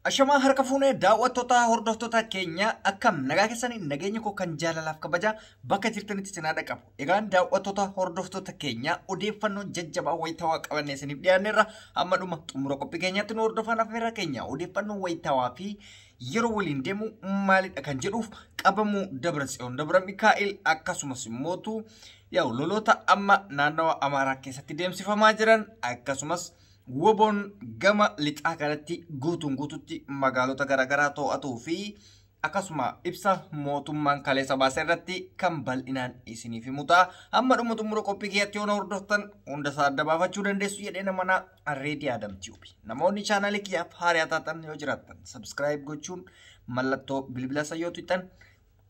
Ashamaa harka fuunee daawwattoota hordoftoota keenya akkam nagaa keessanii nageenya koo kan jaalalaaf kabajaa bakka jirtanitti isin haadha qabu. Egaan daawwattoota hordoftoota keenya odeeffannoo jajjabaa wayitaawaa qabannee isiniif dhiyaanneerra hamma dhuma xumura qophii keenyaatti nu hordofan afeerra keenya odeeffannoo wayitaawaa fi yeroo waliin deemu maalidha kan jedhuuf qabamuu Dabra Tsiyoon Dabra Mikaa'el akkasumas immootu yaa'u loloota amma naannawa Amaaraa keessatti deemsifamaa jiran akkasumas woboon gama lixaa kanatti guutuun guututti magaalota garaagaraa to'atuu fi akkasuma ibsa mootummaan kaleessa baase irratti kan bal'inaan isiniif himu ta'a. Hamma dhuma xumura qophii keenyatti yoo na hordoftan hunda isaa adda baafachuu dandeessu jedhee nama na Reedii Adam Tube. Namoonni chaanaalii kiyyaaf haaraa taatan yoo jiraattan subscribe gochuun mallattoo bilbila sayyootu hixan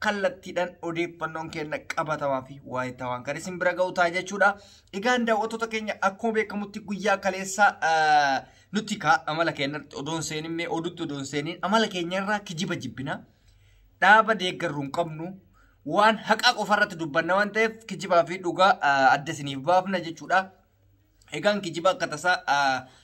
kallattiidhaan odeeffannoon keenya qabatamaa fi waayitawaan kan isin bira ga'u ta'a jechuudha. Egaan daawwattoota keenya akkuma beekamutti guyyaa kaleessa nuti kaa amala keenyatti odoon seenin oduutti odoon seeniin amala keenyarraa kijiba jibbina. Dhaaba deeggarru hin qabnu waan haqaa qofarratti dubbanna waan ta'eef kijibaa fi dhugaa adda isiniif baafna jechuudha. Egaan kijiba akka tasaa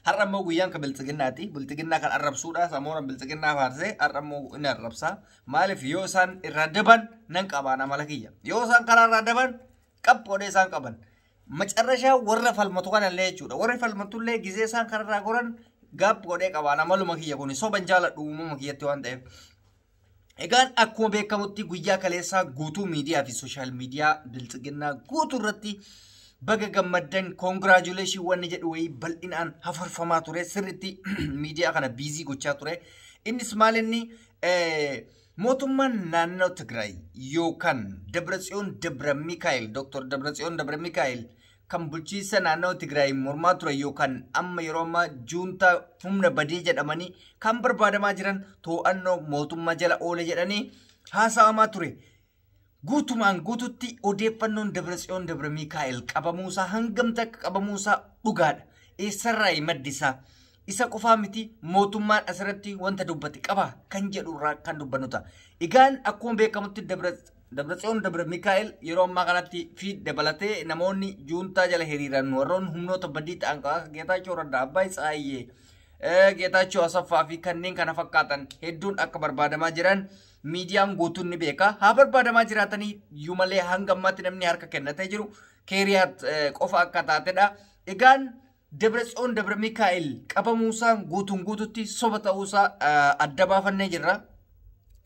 har'a immoo guyyaan kan biltsiginnaati. Biltsiginnaa kan arrabsuudha. Samoora biltsiginnaa faarsee har'a immoo inni arrabsa. Maaliif yoo isaan irraa daban nan qabaan amala kiyya. Yoo isaan karaa irraa daban qabboodhee isaan qaban. Macarrashaa warra falmatu kanallee jechuudha. Warri falmatullee gizee isaan karaa irraa goran gaap godhee qabaan amaluma kiyya kuni soban jaaladhu uumama kiyyatti waan ta'eef. Egaan akkuma beekamutti guyyaa kaleessaa guutuu miidiyaa fi sooshaal miidiyaa biltsiginnaa guutuu irratti baga gammaddan congratulation wanni jedhu wayii bal'inaan hafarfamaa ture sirriitti miidiyaa kana busy gochaa ture. Innis maal inni mootummaan naannoo Tigraay yookaan Dabratsiyoon Dabra Mikaa'el Dr. Dabratsiyoon Dabra Mikaa'el kan bulchiinsa naannoo Tigraay mormaa ture yookaan amma yeroo ammaa juuntaa humna badii jedhamanii kan barbaadamaa jiran to'annoo mootummaa jala oole jedhanii haasa'amaa ture. Guutumaan guututti odeeffannoon Dabratsiyoon Dabra Mikaa'el qabamuusaa hangam takka qabamuusaa dhugaadha. Eessarraa maddi isaa? Isa qofaa miti mootummaan asirratti wanta dubbate qaba kan jedhu irraa kan dubbannu ta'a. Egaan akkuma beekamutti Dabratsiyoon Dabra Mikaa'el yeroo ammaa kanatti fi dabalatee namoonni juuntaa jala hiriiran warroon humnoota badii ta'an kan akka Geetaachoo Raddaa, Abbaay Tsaayyee, Geetaachoo Asaffaa fi kanneen kana fakkaatan hedduun akka barbaadamaa jiran miidiyaan guutuun ni beeka. Haa barbaadamaa jiraatanii iyyuu malee hanga ammaatti namni harka kennatee jiru keeriyaat qofa akka taatedha. Egaan Dabratsiyoon Dabra Mikaa'el qabamuusaa guutuun guututti soba ta'uusaa adda baafannee jirra.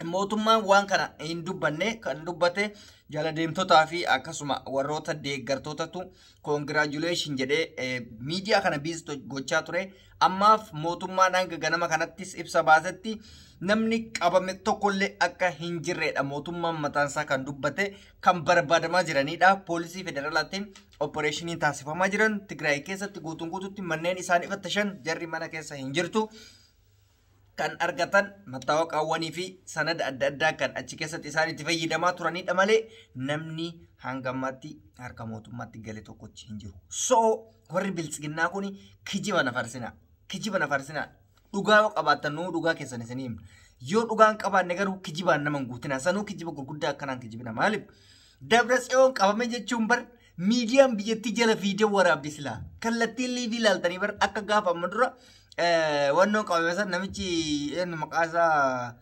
Mootummaan waan kana hin dubbanne kan dubbate jala deemtotaa fi akkasuma warroota deeggartootatu congratulation jedhee miidiyaa kana busy gochaa ture. Ammaaf mootummaan hanga ganama kanattis ibsa baasetti namni qabame tokkollee akka hin jirredha. Mootummaan mataansaa kan dubbate kan barbaadamaa jiranidha. Poolisii federaalaatiin opereeshinii taasifamaa jiran Tigraay keessatti guutuun guututti manneen isaanii fattashan jarri mana keessa hin jirtu. Kan argatan mattaawaqaawwanii fi sanada adda addaa kan achi keessatti isaan itti fayyadamaa turanidha malee namni hanga ammaatti harka mootummaatti gale tokkochi hin jiru. So warri biltsiginnaa kun kijiba na farsinaa. Kijiba na farsinaa. Dhugaa yoo qabaattan nuu dhugaa keessan isinii himna. Yoo dhugaa hin qabaanne garuu kijibaan nama hin guutina. Sanuu kijiba gurguddaa akkanaan kijibina. Maaliif? Dabratsiyoon qabame jechuun bar miidiyaan biyyattii jala fiidee waraabdi silaa. Kallattiin liivii ilaaltanii bar akka gaafa amma dura wannoon qabame san namichi eenyu maqaa isaa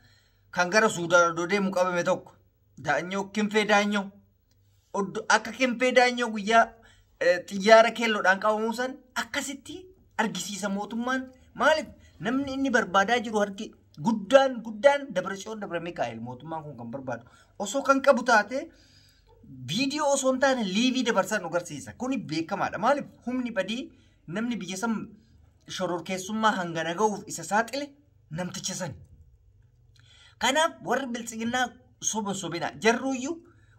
kan gara Suudaan odoo deemu qabame tokko Daanyoo Kinfee Daanyoo akka Kinfee Daanyoo guyyaa xiyyaara keelloodhaan qabamuu san akkasitti argisiisa mootummaan. Maaliif namni inni barbaadaa jiru harki guddaan guddaan Dabratsiyoon Dabra Mikaa'el mootummaan kun kan barbaadu osoo kan qabu taate viidiyoo osoo hin taane liivii dabarsan nu agarsiisa. Kuni beekamaadha. Maaliif humni badii namni biyya san shororkeessummaa hangana ga'uuf isa saaxile namticha sani. Kanaaf warri biltsiginnaa soba sobina jarruuyyuu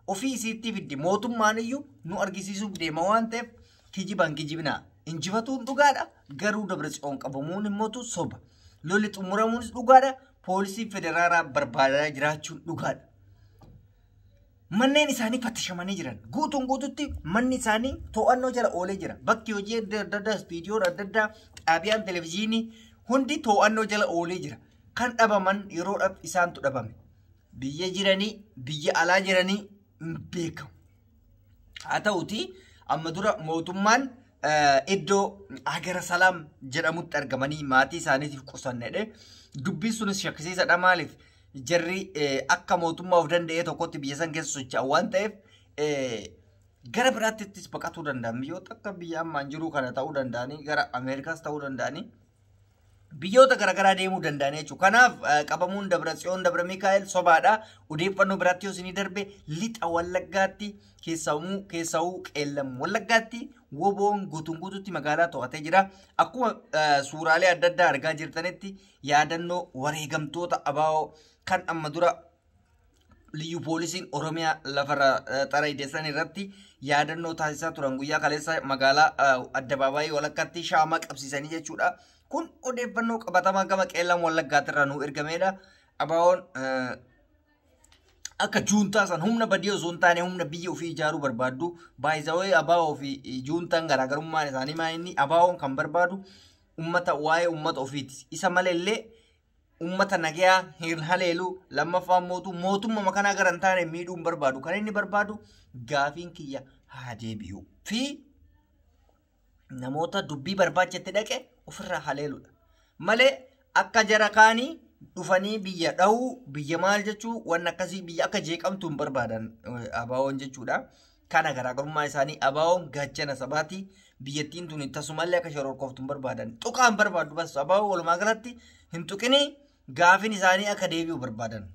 ofii isiitti fiddi mootummaan iyyuu nu argisiisuuf deema waan ta'eef kijibaan kijibinaa. Injifatuun dhugaadha garuu Dabratsiyoon qabamuun immootu soba. Lolli xumuramuunis dhugaadha poolisii federaalaa barbaadaa jiraachuun dhugaadha. Manneen isaanii fattashamanii jiran. Guutuun guututti manni isaanii to'annoo jala oolee jira. Bakki hojii adda addaa, istiidiyoon adda addaa, xaabiyaan televizyiinii hundi to'annoo jala oolee jira. Kan dhabaman yeroodhaaf isaantu dhabame. Biyya jiranii, biyya alaa jiranii hin beekamu. Haa ta'uti amma dura mootummaan Iddoo Hagara Salaam jedhamutti argamanii maatii isaaniitiif qusannedhe. Dubbiin sunis shakkisiisadha. Maaliif jarri akka mootummaa of danda'ee tokkotti biyya san keessa socho'an waan ta'eef gara biraattis baqatuu danda'an. Biyyoota akka biyya ammaan jiru kana ta'uu danda'anii, gara Ameerikaas ta'uu danda'anii, biyyoota garaagaraa deemuu danda'an jechuudha. Kanaaf qabamuun Dabratsiyoon Dabra Mikaa'el sobaadha. Odeeffannoo biraatti yoo isinii darbe, lixa Wallaggaatti, keessawuu Qeellam Wallaggaatti woboon guutuun guutuutti magaalaa to'atee jira. Akkuma suuraalee adda addaa argaa jirtanitti, yaadannoo wareegamtoota ABO kan amma dura liyyu poolisiin Oromiyaa lafarra xara irratti yaadannoo taasisaa turan, guyyaa kaleessa magaalaa addabaabaayii walakkaatti shaamaa qabsiisanii jechuudha. Kun odeeffannoo qabatamaa gama Qeellam Wallaggaatirraa nuu ergamedha. ABO'n akka juuntaa san humna badii osoo hin taane humna biyya ofii ijaaruu barbaaddu. Baay'isawee ABO fi juuntaan garaagarummaan isaanii maa inni? ABO'n kan barbaadu ummata, waa'ee ummata ofiiti. Isa malee ummata nagayaa hin haleelu. Lammaffaan mootummaa makanaa gara hin taane miidhuu hin barbaadu. Kan inni barbaadu gaafiin kiyya haa deebi'u fi namoota dubbii barbaachetti dhaqe ofirraa haleeludha. Malee akka jara kaanii dhufanii biyya dha'uu, biyya maal jechuu, waan akkasii, biyya akka jeeqamtu hin barbaadan ABO'n jechuudha. Kana garaagarummaa isaanii. ABO'n gaachana sabaati. Biyyattiin tun tasumallee akka shororkooftu hin barbaadan. Tuqaa hin barbaadu bas ABO walumaa galatti hin tuqinii, gaafin isaanii akka deebi'u barbaadan.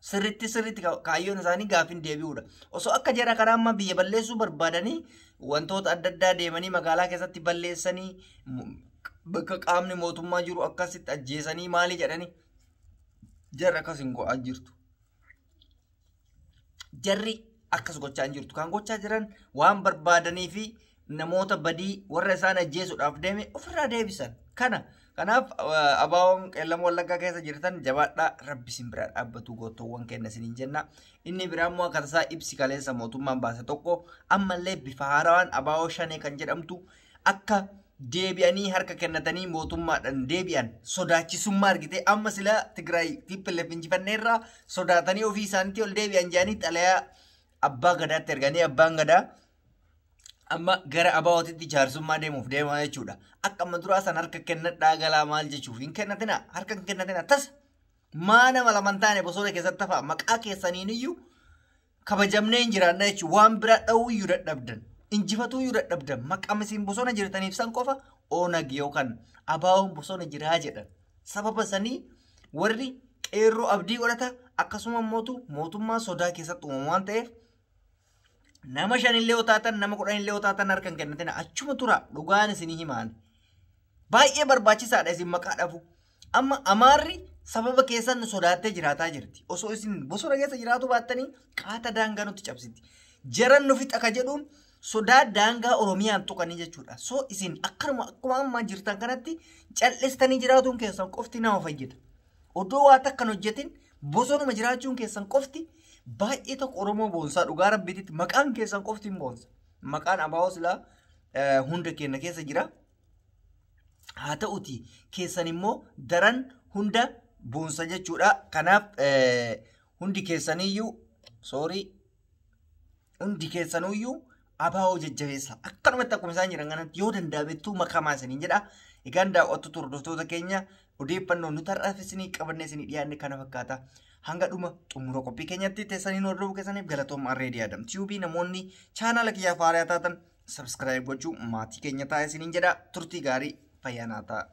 Sirritti sirritti kaayyoon isaanii gaafin deebi'uudha. Osoo akka jara kanaa amma biyya balleessuu barbaadanii wantoota adda addaa deemanii magaalaa keessatti balleessanii, bakka qaamni mootummaa jiru akkasitti ajjeesanii maali jedhanii, jarri akkas hin go'aa jirtu. Jarri akkas gochaa hin jirtu. Kan gochaa jiran waan barbaadanii fi namoota badii warra isaan ajjeesuudhaaf deeme ofirraa deebisan. Kanaaf ABO'n Qeellam Wallaggaa keessa jirtan jabaadhaa, rabbi isin biraa dhaabbatu, goottowwan kenna isiniin jenna. Inni biraa immoo akka tasaa ibsi kaleessa mootummaan baase tokko ammallee bifa haarawaan ABO Shanee kan jedhamtu akka deebi'anii harka kennatanii mootummaadhaan deebi'an sodaachisummaa argite. Amma sila Tigraay TPLF injifanneerraa sodaatanii ofii isaaniitti ol deebi'an jedhanii xalayaa abbaa gadaatti erganii, abbaan gadaa amma gara ABO'titti jaarsummaa deemuuf deemaa jechuudha. Akka amma duraa san harka kennadhaa galaa maal jechuuf hin kennatina, harka hin kennatina tasa. Maa nama lama hin taane bosona keessatti hafa, maqaa keessaniin iyyuu kabajamnee hin jiraanna jechuudha. Waan biraa dha'uu iyyuu dadhabdan. Injifatuu iyyuu dadhabdan. Maqaa isin bosona jirtaniif san qofa ONAG yookaan ABO'n bosona jiraa jedhan. Sababa sanii warri qeerroo abdii godhata, akkasuma mootummaa sodaa keessatti uumamu waan ta'eef, nama shanillee yoo taatan, nama 10illee yoo taatan, harka hin kennatina, achuma tura. Dhugaan isinii himaan, baay'ee barbaachisaadha isin maqaa dhabu. Amma Amaarri sababa keessan nu sodaattee jiraataa jirti. Osoo isin bosona keessa jiraatu baattanii qaata daangaa nutti cabsiti. Jaran nu fixa ka jedhuun sodaa daangaa Oromiyaan tuqanii jechuudha. So isin akkanuma akkuma ammaa jirtan kanatti cal'istanii jiraatuun keessan qofti nama fayyada. Odoo waa takkan hojjetin bosonuma jiraachuun keessan qofti baay'ee tokko Oromoo boonsaa, dhugaa rabbiititti maqaan keessan qofti hin boonsa. Maqaan ABO silaa hunda keenya keessa jira. Haa ta'uti keessan immoo daran hunda boonsa jechuudha. Kanaaf hundi keessaniyyuu, sorry, hundi keessanuyyuu ABO jajjabeessa. Akkanumatti akkuma isaan jiran kanatti yoo danda'amettuu makamaa isiniin jedha. Egaan daawwattoota, hordoftoota keenya, odeeffannoo nuti har'aaf isinii qabannee isinii dhiyaanne kana fakkaata. Hanga dhuma xumura qophii keenyatti teessanii nu hordofuu keessaniif galatooma. Arreedii Adam Tiyuubii, namoonni chaanaala kiyyaaf haaraa taatan subscribe gochuu maatii keenya ta'a isiniin jedha. Turtii gaarii, fayyaa naa ta'a.